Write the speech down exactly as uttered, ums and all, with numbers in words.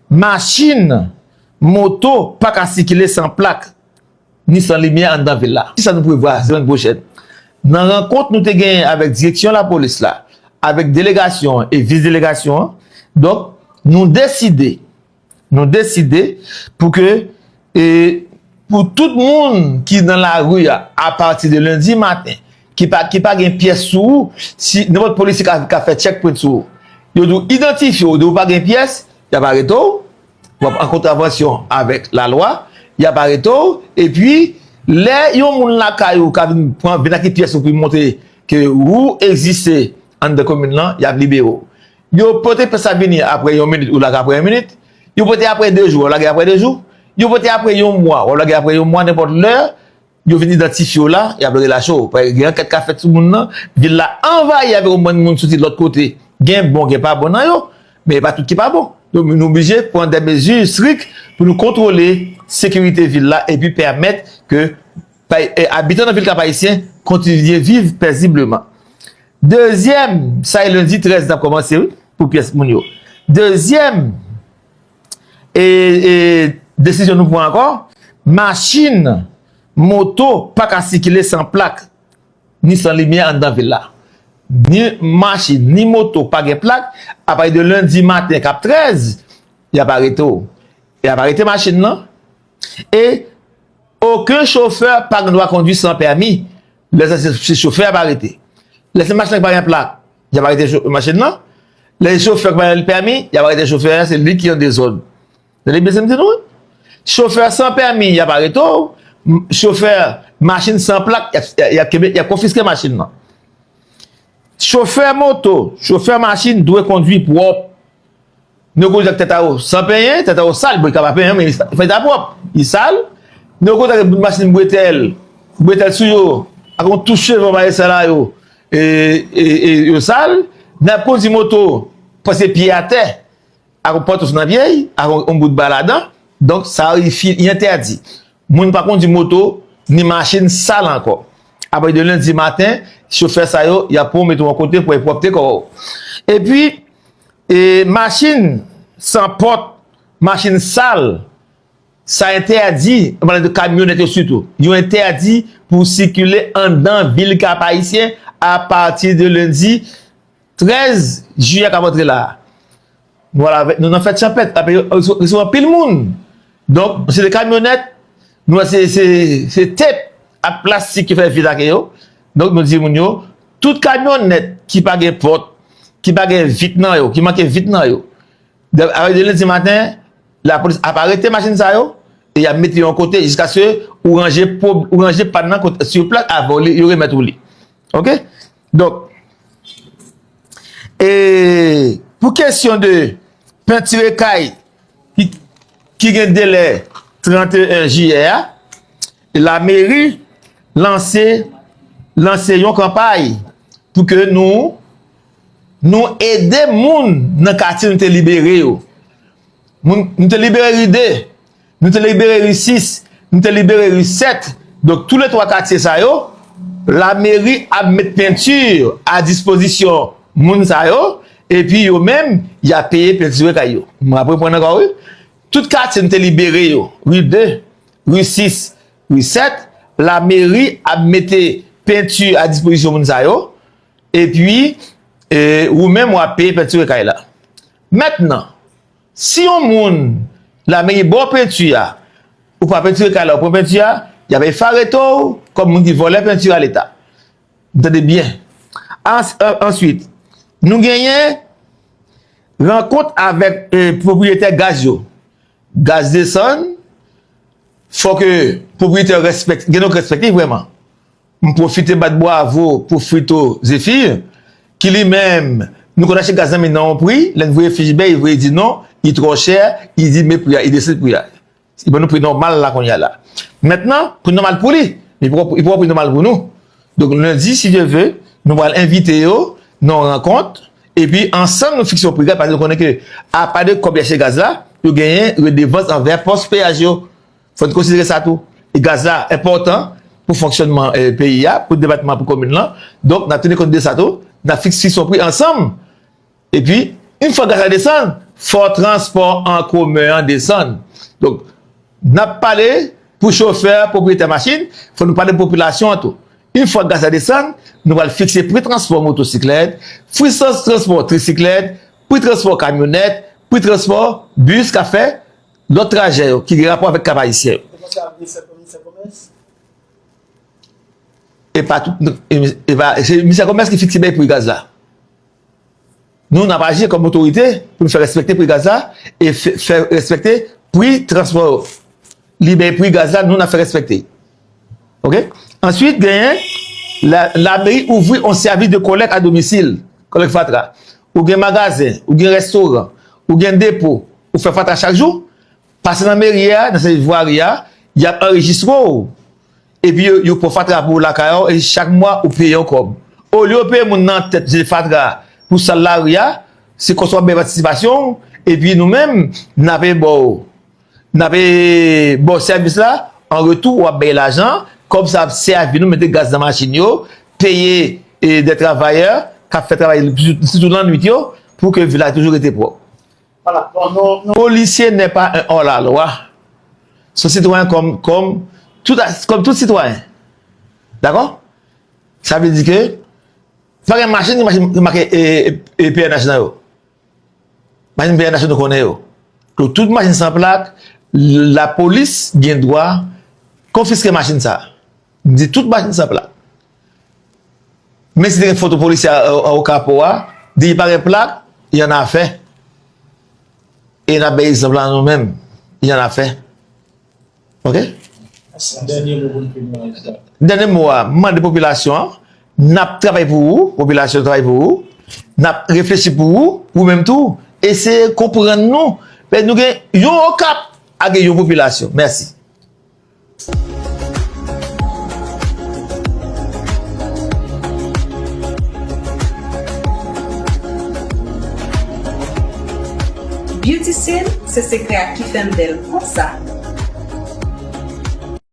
Machin, moto pa ka sikile san plak ni san limyè anndan vil la. Kisa nou prevwa semèn pwochèn? Nan rankont nou te genyen avèk direksyon lapolis la, avèk delegasyon an e vis delegasyon an, donk, nou deside, nou deside pou ke, e, pou tout moun ki nan lari a, apati de lendi maten, ki pa, ki pa gen pyès sou ou, si nenpòt polisye ka, ka fè checkpoint sou ou, yo di w idantifye w, di w pa gen pyès, y ap arete w, w ap an kontravansyon avèk lalwa, y ap arete w, epi lè yon moun lakay ou ka vin pran, vin ak pyès ou pou montre ke ou egziste anndan komin lan, y ap libere w. Yo pote pyès la vini apre yon minit, ou lage apre yon minit. Yo pote apre de jou, w ap lage apre de jou. Yo pote apre yon mwa, w ap lage apre yon mwa, nenpòt lè. Yo vin idantifye w la, y ap relache w. Gen ankèt ka fèt sou moun nan, vil la anvayi avèk yon bann moun soti lòt kote. Gen bon, gen pa bon nan yo, men e pa tout ki pa bon. Donk, nou oblije pran de mezi strik pou nou kontwole sekirite vil la epi pèmèt ke pa, e, abitan nan vil Kap Ayisyen kontinye viv pezibleman. Dezyèm, sa e lendi trèz n ap kòmanse, wi, pou pyès moun yo. Dezyèm, e, e, desizyon nou pran ankò, machin, moto pa ka sikile san plak, ni san limyè anndan vil la. Ni machin, ni moto pa gen plak, apati de lendi maten k ap trèz, y ap arete w. Y ap arete machin nan, e okenn chofè pa gen dwa kondwi san pèmi. Lè sa se, se chofè y ap arete. Lè se machin nan ki pa gen plak, y ap arete cho-, machin nan. Lè se chofè ki pa gen pèmi, y ap arete chofè a, se li ki an dezòd. Tande byen sa m di nou, wi. Chofè san pèmi, y ap arete w. M-, chofè machin san plak, y ap, y ap, y ap kenbe, y ap konfiske machin nan. Chofè moto, chofè machin dwe kondwi pwòp. Nèg yo konn di ak tèt a yo san penyen, tèt a yo sal, bon, li ka pa penyen, men li sa-, fè ta pwòp. Li sal. Nèg yo konn di ak machin bretèl, bretèl sou yo, ak yon touch cheve anba esal a yo, e, e, e, yo sal. N ap kondwi moto, pase pye atè, ak yon pantouch nan pye, ak yon, yon bout ba ladan. Donk, sa yo, li fi-, li entèdi. Moun pa kondwi moto, ni machin sal ankò. Apati de lendi maten, chofè sa yo, y ap pran w mete w yon kote pou w pwòpte kò w. Epi, e, machin san pòt, machin sal, sa entèdi, ann pale de kamyonèt yo sitou. Yo entèdi pou sikile anndan vil Kap Ayisyen apati de lendi trèz jiyè k ap antre la a. Nou al avèk, nou nan fèt chanpèt, apre yo, yo resevwa anpil moun. Donk, se de kamyonèt, nou wè se, se, se tep ak plastik ki fè vit ak yo. Donk, nou di moun yo, tout kamyonèt ki pa gen pòt, ki pa gen vit nan yo, ki manke vit nan yo, de, avèk de lendi maten, lapolis ap arete machin sa yo, e y ap mete yo yon kote jiskaske ou ranje pwob-, ou ranje pàn nan kote, sou plas, avan li, yo remèt ou li. Oke? Donk, e pou kesyon de pentire kay ki, ki gen delè trannteyen jiyè a, lameri lanse, lanse yon kanpay pou ke nou, nou ede moun nan katye nou te libere yo. Moun, nou te libere ri de, nou te libere ri sis, nou te libere ri sèt. Donk, tou le twa katye sa yo, lameri ap met penti a dispozisyon moun sa yo, epi yo menm, y ap peye pentire kay yo. Mwen ap reprann ankò, wi. Tout katye nou te libere yo, ri de, ri sis, ri sèt, lameri ap mete penti a dispozisyon moun sa yo, epi, e, ou menm w ap peye pentire kay la. Mentnan, si yon moun, lameri ba w penti a, ou pa pentire kay la, ou pran penti a, y ap efare to w kòm moun ki vòlè penti a Leta. Tande byen. Ans-, an-, answit, nou genyen rankont avèk, e, pwopriyetè gaz yo. Gaz desann, fò ke pwopriyetè respèk-, gen nou respekte vrèman. M pwofite bat bwavo pou Frito Zephyr, ki li menm, nou konn achte gaz nan men nan yon pri, lè n voye fich bèy, li voye di non, li twò chè, li di men pri a, li desann pri a. Li ban nou pri nòmal la kounye a la. Mentnan, pri nòmal pou li, li pran, li pran pri nòmal pou nou. Donk, lendi, si Dye ve, nou pral envite yo nan yon rankont, epi ansanm nou fikse yon pri gaz, paske nou konnen ke, apa de kòb y achte gaz la, yo genyen redevans anvè pòs peyaj yo. Fò n konsidere sa tou. E gaz la enpòtan pou fonksyònman, e, peyi a, pou depatman, pou komin lan. Donk, n ap teni kont de sa tou. N ap fikse, fikse yon pri ansanm. Epi, yon fwa gaz la desann, fò transpò an komen an desann. Donk, n ap pale pou chofè, pwopriyetè machin, fò nou pale popilasyon an tou. Yon fwa gaz la desann, nou pral fikse pri transpò motosiklèt, pri sans transpò trisiklèt, pri transpò kamyonèt, pri transpò bis k ap fè lòt trajè yo ki gen rapò avèk Kap Ayisyen yo. E pa tout, e, e pa, se Ministè Komès ki fikse bay pri gaz la. Nou, n ap aji kòm otorite pou nou fè respekte pri gaz la e fè, fè respekte pri transpò yo. Li bay pri gaz la, nou, n ap fè respekte. Oke? Answit, genyen, la, lameri ouvri yon sèvis de kòlèk a domisil, kòlèk fatra. Ou gen magazen, ou gen restoran, ou gen depo, ou fè fatra chak jou, pase nan meri a, nan sèvis vwari a, y ap anrejistre w. Epi yo, yo pran fatra pou ou lakay ou, e chak mwa ou peye yon kòb. Olye yo peye moun nan tèt je fatra pou sal lari a, se kòm si w ap bay patisipasyon, epi nou menm, n ape ba w, n ape ba w sèvis la, an retou, w ap bay lajan, kòb sa ap sèvi nou mete gaz nan machin yo, peye, e, de travayè k ap fè travay, sitou lannwit yo, pou ke vil la toujou rete pwòp. Polisye n'est pas un hors-la-loi. Se yon sitwayen kòm, kòm tout, kòm tout sitwayen. Dakò? Sa vle di ke pa gen machin ki, machin ki make, e, e, e, P N H nan yo. Machin P N H nou konnen yo. Donk, tout machin san plak, lapolis gen dwa konfiske machin sa. M di tout machin san plak. Men si te gen foto polisye a, a, a, o kapo a, di li pa gen plak, y annafè. E n ap bay egzanp la nou menm, y annafè. Oke? Dènye mo pou n fini an, Esther. Dènye mo a, m mande popilasyon an, n ap travay pou ou, popilasyon travay pou ou, n ap reflechi pou ou, ou menm tou, eseye konprann nou. Paske nou gen yon Okap ak gen yon popilasyon. Mèsi. Beauty Scene, se sekrè a ki fè m bèl konsa.